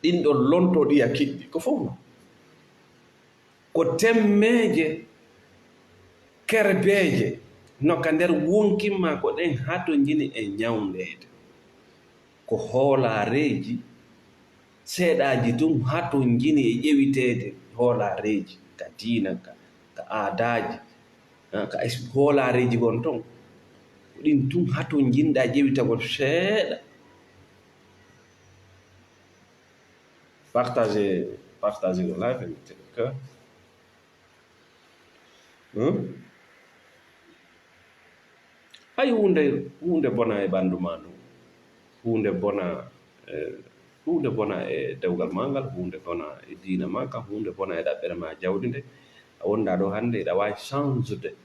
Ɗin ɗon lontoo ɗi a kiɗɗi, ko fof non. Ko temmeeje kerbeeje no ka nder wonkii maa ko ɗen hatonjini e ñawndeede. Ko hoolaareeji seeɗaaji tun hatonjini e ƴewiteede hoolaareeji ka diina, ka, ka aadaaji, ah, ka es-, hoolaareeji gon ton. Ko ɗin tun hatonjinɗaa ƴewitagol seeɗa. Partagez, partagez le live, mettez le cœur. Hmm? Hay huunde, huunde bona e ɓanndu maa ndu. Huunde bona, eh, huunde bona e dewgal maa ngal, huunde bona e diina maa ka, huunde bona e ɗaɓɓere maa jawdi nde. A wondaa ɗo hannde, hiɗa waawi change de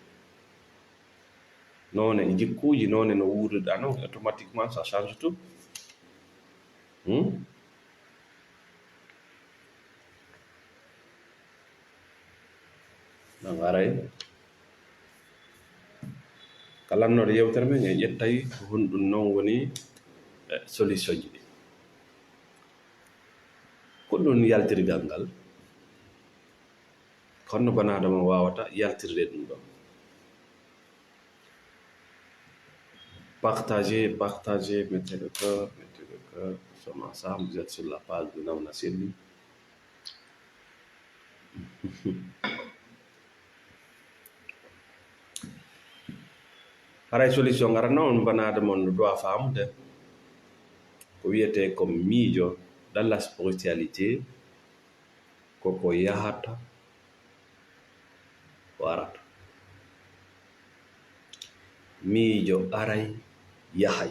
noone e jikkuuji, noone no wuurirɗaa non, automatiquement ça change tout. Hmm? No ngaray. Ka lannoode yewtere men, en ƴettay ko honɗum non woni, eh, solution ji ɗi. Ko ɗum yaltirgal ngal. Kono bana Adama waawata yaltirde ɗum ɗon. Partagez, partagez, mettez le cœur, mettez le cœur. Nous sommes ensemble, vous êtes sur la page de Nawna Selli. Haray solution ngaranno on bana Adama on no doit faamude ko wiyetee ko miijo dans la spiritualité. Ko ko yahata, ko arata. Miijo aray, yahay.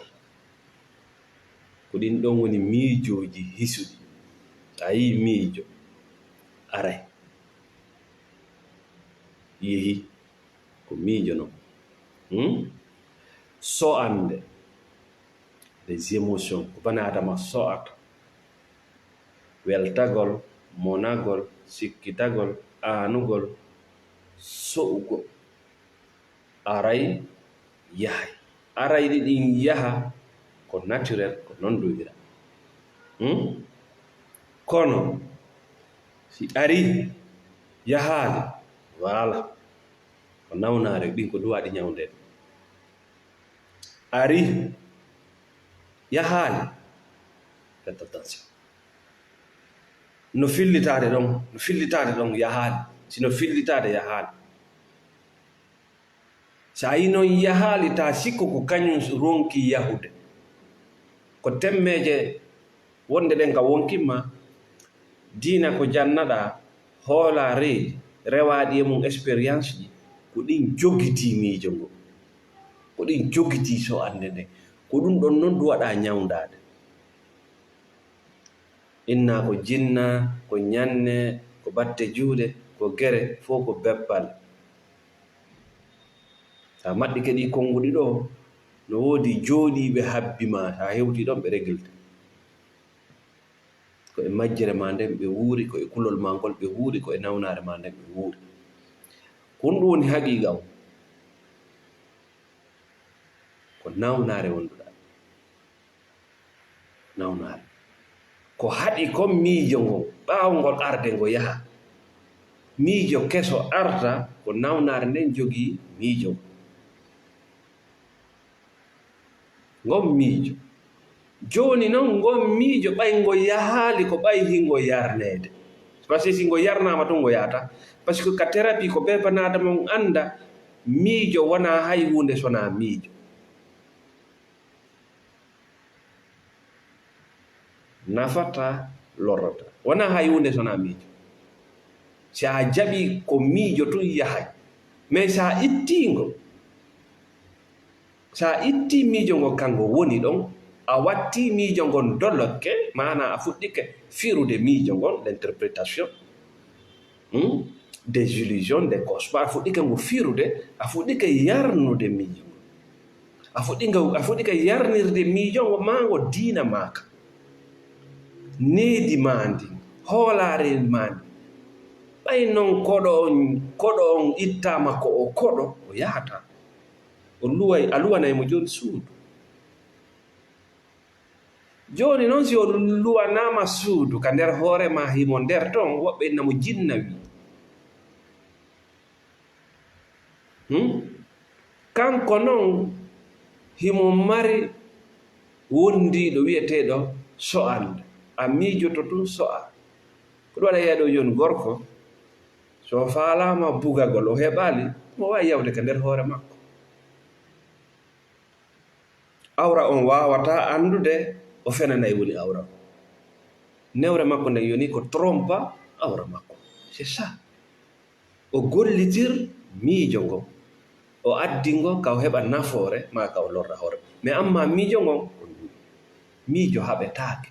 Ko ɗin ɗon woni miijooji hisuɗi. A yii miijo aray, yehi, ko miijo non. Hmm? So'ande, les émotions, ko bana Adama so'ata. Weltagol, monagol, sikkitagol, aanugol, so'ugol. Aray, yahay. Aray ɗi ɗin yaha, ko naturel, ko non ɗum wira. Hmm? Kono, si ari, yahaali, wala. Ko nawnaare, ɗin ko duwaaɗi ñawndeede. Ari, yahaali, faites attention. No fillitaade ɗon, no fillitaade ɗon yahaali. Si no fillitaade yahaali. Si a yii non yahaali, taa sikku ko kañum ronki yahude. Ko temmeeje wonde ɗen ka wonkii maa, diina ko jannaɗaa, hoolaareeji, rewaaɗi e mum expérience ji, ko ɗin jogitii miijo ngo. Ko ɗin jogitii so'ande nden. Ko ɗum ɗon non duwaɗaa ñawndaade. Inna ko jinna, ko ñanne, ko batte juuɗe, ko gere, fof ko beppal. Sa maɗɗike ɗi konnguɗi ɗo, no woodi jooɗiiɓe habbi ma, sa hewtii ɗon ɓe regilte. Ko e majjere ma nden ɓe wuuri, ko e kulol ma ngol ɓe wuuri, ko e nawnaare ma nden ɓe wuuri. Ko ɗum woni haqiiqa on. Ko nawnaare wonduɗaa. Nawnaare. Ko haɗi kon miijo ngon, ɓaawo ngol arde ngo yaha. Miijo keso arta, ko nawnaare nden jogii miijo ngon. Ngon miijo. Jooni non, ngon miijo, ɓay ngo yahaali, ko ɓay hingo yarneede. Parce que si ngo yarnaama tun, ngo yahata. Parce que ka thérapie, ko ɓe banaadama on annda, miijo wonaa hay huunde sonaa miijo. Nafataa, lorrataa. Wonaa hay huunde sonaa miijo. Si a jaɓii ko miijo tun yahay. Mais si a ittii ngo, si a ittii miijo ngon, kanko woni ɗon, a wattii miijo ngon dolokke, maanaa a fuɗɗike firude miijo ngon, l'interprétation, hmm, des illusions, des cauchemars, a fuɗɗike ngo firude, a fuɗɗike yarnude miijo ngon. A fuɗɗi nga, a fuɗɗike yarnirde miijo ngo, maa ngo diina maaka. needi maa ndin, hoolaare maa ndin. Ɓay non koɗo on, koɗo on ittaama ko o koɗo, o yahataa. O luway, a luwanay mo jooni suudu. Jooni non, si o luwanaama suudu ka nder hoore maa, himo nder ton, woɓɓe inna mo jinna wi. Hmm? Kanko non, himo mari wondiiɗo wi'eteeɗo so'ande. A miijoto tun so'a. Ko ɗum waɗa yeeɗo jooni gorko, so o faalaama bugagol, o heɓaali, mo waawi yawde ka nder hoore makko. Awra on waawataa anndude o fenanay woni awra on. Newre makko nden yoni ko trompa awra makko. C'est ça. O gollitir miijo ngon. O addi ngo ka o heɓa nafoore, maa ka o lorra hoore. Mais amma miijo ngon, miijo haɓetaake.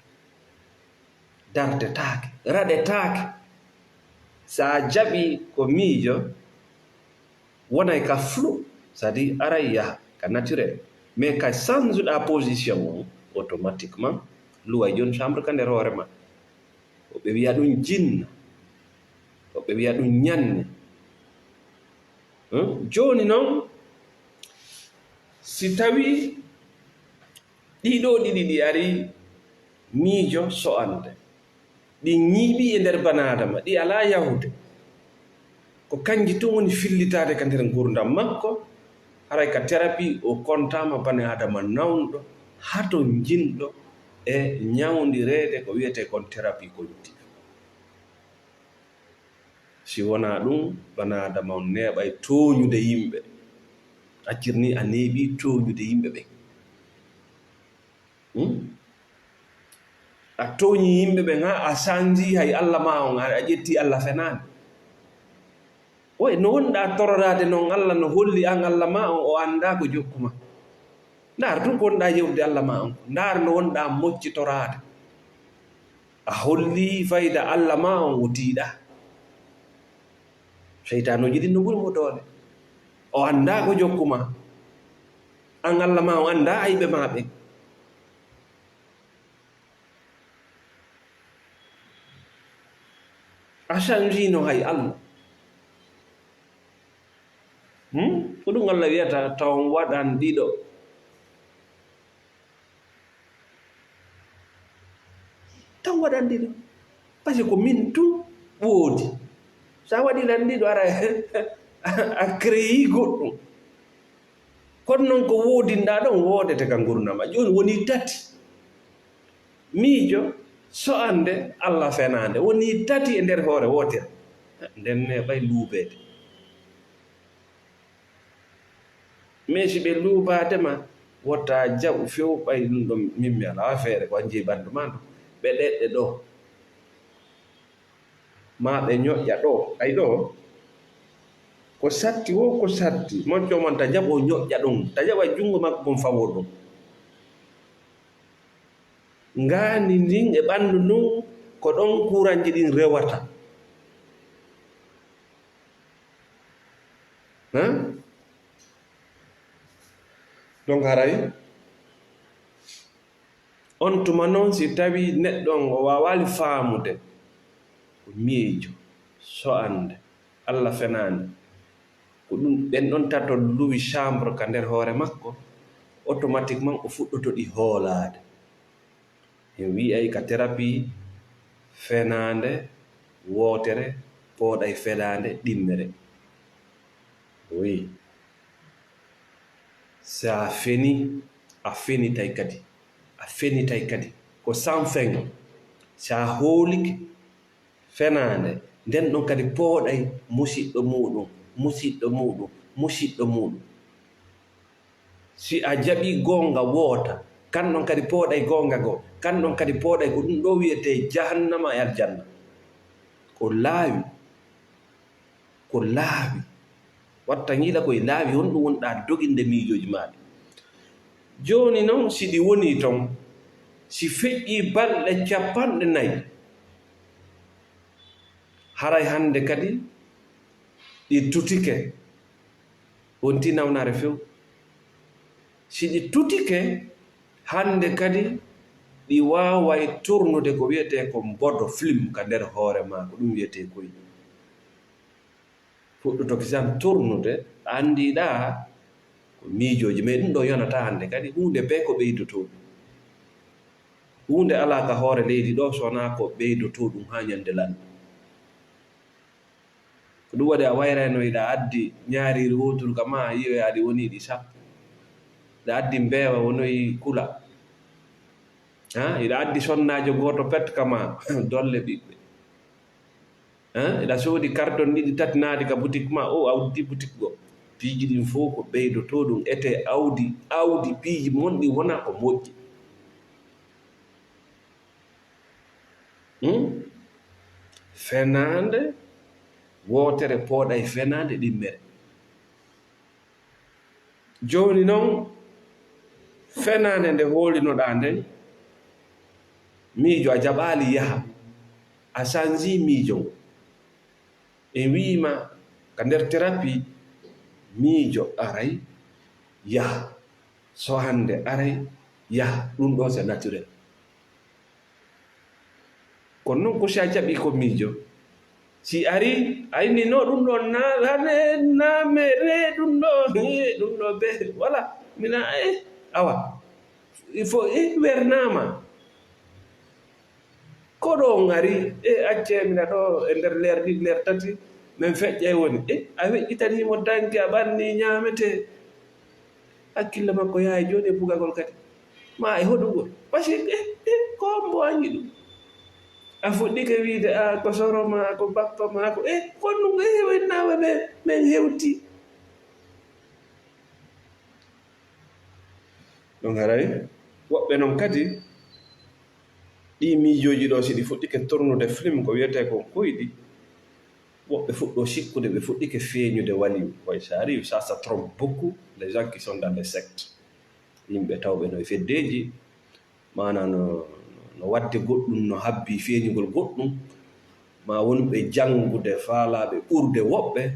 Dartetaake, raɗetaake. So a jaɓi ko miijo, wonay ka flou, c'est-à-dire aray yaha ka naturel. Mais ka change ɗa position on, automatiquement, luway jooni chambre ka nder hoore ma. Woɓɓe wi'a ɗum jinna, woɓɓe wi'a ɗum ñanne. Hmm? Jooni non, si tawi ɗii ɗoo ɗiɗi ɗi ari miijo so'ande, ɗi ñiiɓii e nder banaadama, ɗi alaa yahude. Ko kanji tun woni fillitaade ka nder ngurdam makko, haray ka thérapie o kontaama banaadama nawnuɗo, hatonjinɗo e ñawndireede ko wi'etee kon thérapie cognitive. Si wonaa ɗum, banaadama on neeɓay tooñude yimɓe. Accir ni a neeɓii tooñude yimɓe ɓen. Hmm? A tooñii yimɓe ɓen, haa a sanjii hay Alla maa on, a, a ƴettii Alla fenaande. Oye, no wonɗaa tororaade non, Alla no holli an Alla maa on, o anndaa ko jokku ma. Ndaar tun ko wonɗaa yewtude Alla maa on. Ndaar no wonɗaa moccitoraade. A hollii fayda Alla maa on, o tiiɗaa. Seytaanooji ɗin no ɓuri mo doole. O anndaa ko jokku ma. An Alla maa on anndaa ayɓe maa ɓen. A sanjiino hay Alla. Hmm? Ko ɗum Alla wi'ata, taw on waɗan ɗiɗo. Taw on waɗan ɗiɗo. Parce que ko min tun woodi. So a waɗiran ɗiɗo, ara a créé goɗɗum. Kono non ko woodinɗaa ɗon woodete ka ngurndan ma. Jooni woni tati. Miijo, so'ande, Alla fenaande. Woni tati e nder hoore wootere. Nden neeɓay luubeede. Mais si ɓe luubaade ma, wota jaɓu few ɓay ɗum ɗon min mi alaa feere ko an jeyi ɓanndu ma ndu. Ɓe ɗeɗɗe ɗoo. Maa ɓe ñoƴƴa ɗoo. Ay ɗoo, ko satti woo, ko satti. Moƴƴo mon ta jaɓo ñoƴƴa ɗum. Ta jaɓa junngo makko ngon fawoo ɗum. Ngaandi ndin e ɓanndu ndun, ko ɗon kuuranji ɗin rewata. Hein? Donc haray, on tuma non, si tawi neɗɗo on o waawaali faamude ko miijo, so'ande, Alla fenaande, ko ɗum, ɓen ɗon tato luwi chambre ka nder hoore makko, automatiquement o fuɗɗoto ɗi hoolaade. En wi'ay ka thérapie, fenaande wootere pooɗay fenaande ɗimmere. Oui. Si a feni, a fenitay kadi. A fenitay kadi. Ko sans fin. Si a hoolike fenaande, nden ɗon kadi pooɗay musiɗɗo muuɗum, musiɗɗo muuɗum, musiɗɗo muuɗum. Si a jaɓii goonga woota, kan ɗon kadi pooɗay goonga goo, kan ɗon kadi pooɗay ko ɗum ɗoo wi'etee jahannama e aljanna. Ko laawi. Ko laawi. Watta ngiɗa ko e laawi, honɗum wonɗaa doginde miijooji maaɗa. Jooni non, si ɗi wonii ton, si feƴƴii balɗe capanɗe nayi, haray hannde kadi ɗi tutike, wontii nawnaare few. Si ɗi tutike, hannde kadi ɗi waaway turnude ko wiyetee ko mbodo, film, ka nder hoore maa, ko ɗum wiyetee koy. Fuɗɗoto kisan turnude, a anndiiɗaa ko miijooji, mais ɗum ɗo yonataa hannde kadi, huunde bee ko ɓeydotoo ɗum. Huunde alaa ka hoore leydi ɗo, so wonaa ko ɓeydotoo ɗum haa ñande lanɗe. Ko ɗum waɗi a wayrayno hiɗa addi ñaariiri wooturu ka maa, a yi'oya ɗi wonii ɗi sappo. Hiɗa addi mbeewa wonoyi kula. Ha? Hiɗa addi sonnaajo gooto pet ka maa, dolle ɓiɓɓe. Ha? Hiɗa soodi karton ɗiɗi tati naati ka butik maa, o a uddi butik go. Piiji ɗin fof ko ɓeydotoo ɗum, etee awdi, awdi piiji mon ɗi wona ko moƴƴi. Hmm? Fenaande wootere pooɗay fenaande ɗimmere. Jooni non, fenaande nde hoolinoɗaa nden, miijo a jaɓaali yaha, a sanji miijo ngo. En wi'ima ka nder terapi, miijo aray yaha. So hannde aray yaha, ɗum ɗo c'est naturel. Kono non ko si a jaɓi ko miijo, si ari, a inni no ɗum ɗo na, hane, na, mere, ɗum ɗo, he, ɗum ɗo be, wala, mina, eh, awa. Il faut, eh, wernama. Ko ɗo on ari, eh, accee mina ɗo e nder leer ɗiɗi, leer tati, min feƴƴay woni. Eh, a weƴƴitanii mo danki, a ɓanni ñaametee. Hakkille makko yahay jooni e bugagol kadi. Ma e hoɗugol. Parce que, eh, eh, ko hombo anndi ɗum? A fuɗɗike wiide, ah, ko soro ma, ko bappa ma, ko, eh, kon ɗum, eh, wennaaɓe ɓe, min hewti. Ɗum haray, woɓɓe non kadi, ɗi miijooji ɗo, si ɗi fuɗɗike tornude film, ko wiyetee kon koyɗi, woɓɓe fuɗɗo sikkude, ɓe fuɗɗike feeñude waliyu. Koy, ça arrive, ça, ça trompe beaucoup les gens qui sont dans les sectes. Yimɓe tawɓe no e feddeeji, maana no, no waɗde goɗɗum, no habbi feeñugol goɗɗum, ma wonɓe janngude faalaaɓe ɓurde woɓɓe,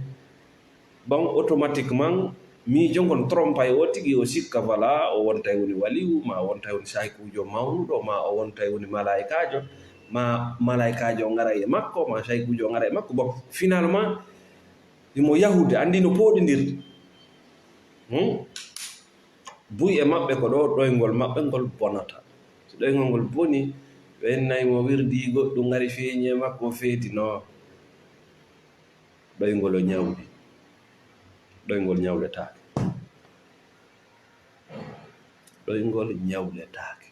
bon, automatiquement, miijo ngon trompay o tigi, o sikka, voilà, o wontay woni waliyu, ma o wontay woni saykuujo mawnuɗo, ma o wontay woni malaa'ikaajo, ma malaa'ikaajo o ngaray e makko, ma saykuujo o ngaray e makko. Bon, finalement, himo yahude, anndi no pooɗindirta. Hmm? Buy e maɓɓe ko ɗo ɗoyngol maɓɓe ngol bonata. So ɗoyngol ngol boni, ɓe innay mo wirdi goɗɗum ngari feeñi e makko, o feeti, no. Ɗoyngol o ñawli. Ɗoyngol ñawletaake. Ɗoyngol ñawletaake.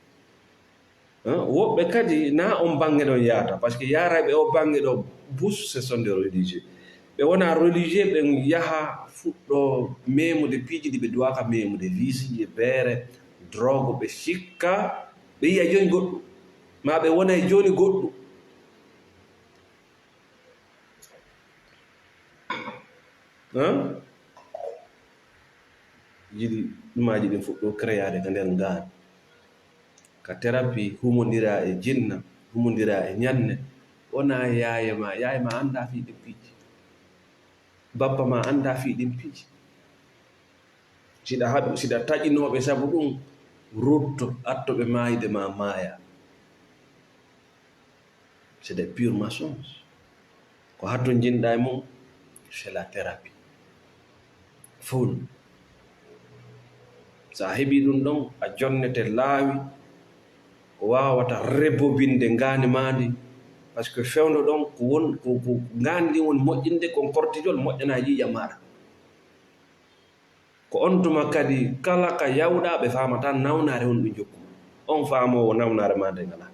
Hein? Woɓɓe kadi, na on baŋŋe ɗon yaata, parce que yaarayɓe o baŋŋe ɗo, bus, ce sont des religieux. Ɓe wona religieux, ɓe yaha fuɗɗo meemude piiji ɗi ɓe duwaaka meemude, vice ji e beere, drogue, ɓe sikka, ɓe yi'a jooni goɗɗum, ma ɓe wona e jooni goɗɗum. Hein? Yiɗi ɗumaaji ɗin fuɗɗo créade ka nder ngaari. Ka terapi humondira e jinna, humondira e ñanne. Wona yaaye ma, yaaye ma annda fii ɗin piiji. Bappa ma annda fii ɗin piiji. Siɗa haɗu, siɗa taƴinooɓe sabu ɗum, rutto, atto ɓe maayde ma maaya. C'est des purs mensonges. Ko hatto jinɗa e mum, c'est la thérapie. Full. So a heɓi ɗum ɗon, a jonnete laawi, ko waawata rebobinde ngaandi maa ndi. Parce que fewndo ɗon, ko won, ko, ko ngaandi ndi woni moƴƴinde, kon cortisol moƴƴana ƴiiƴam maaɗa. Ko on tuma kadi, kala ka yawɗa, ɓe faamata nawnaare woni ɓe jokku. On faamoowo nawnaare maa nde ngalaa.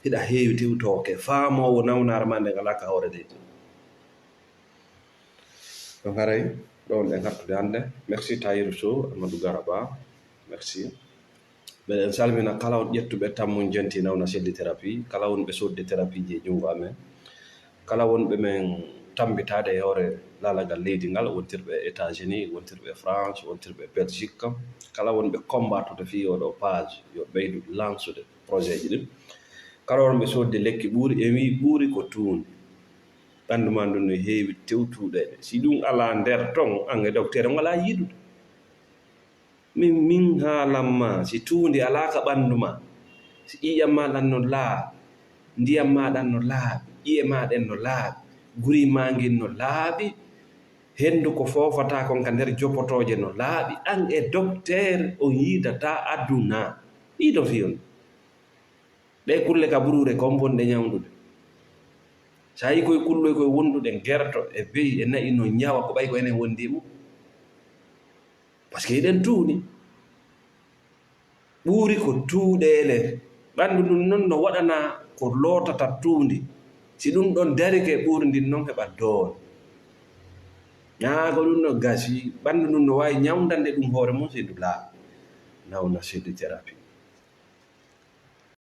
Hiɗa heewi tewtooke, faamoowo nawnaare maa nde ngalaa ka hoore leydi. Ɗum haray, ɗo wonɗen hattude hannde. Merci Tahirou Sow, Amadou Garaba. Merci. Meɗen salmina kala on ƴettuɓe tammun jenti nawna selli thérapie, kala wonɓe sodde thérapie ji e junngo amen, kala wonɓe men tammbitaade e hoore laalagal leydi ngal, wontirɓe États-Unis, wontirɓe France, wontirɓe Belgique, kala wonɓe combattude fii oɗo page, yo ɓeydu lansude projet ji ɗin. Kala wonɓe sodde lekki ɓuuri, en wii ɓuuri ko tuundi. Ɓanndu maa ndun no heewi tewtuɗe. Si ɗum alaa nder ton, an e docteur on alaa yiɗude. Min, min haalan ma, si tuundi alaa ka ɓanndu maa, Si ƴiiƴam maa ɗan no laaɓi, ndiyam maa ɗan no laaɓi, ƴi'e maa ɗen no laaɓi, guri maa ngin no laaɓi, henndu ko foofata kon ka nder jopotooje no laaɓi, an e dokteer on yiidataa aduna. Ɗii ɗon fii on. Ɗee kulle ka buruure kon bonɗe ñawndude. Sa yii koy kulloy koy wonduɗen, gerto e be'i e na'i no ñawa ko ɓay ko enen wondi e mun. Parce que hiɗen tuuni. Ɓuuri ko tuuɗeele. Ɓanndu ndun non no waɗana ko lootata tuundi. Si ɗun ɗon darike, ɓuuri ndin non heɓa doole. Ñaago ɗun no gasi, ɓanndu ndun no waawi ñawndande ɗun hoore mun si ndu laaɓi. Nawna sidi thérapie.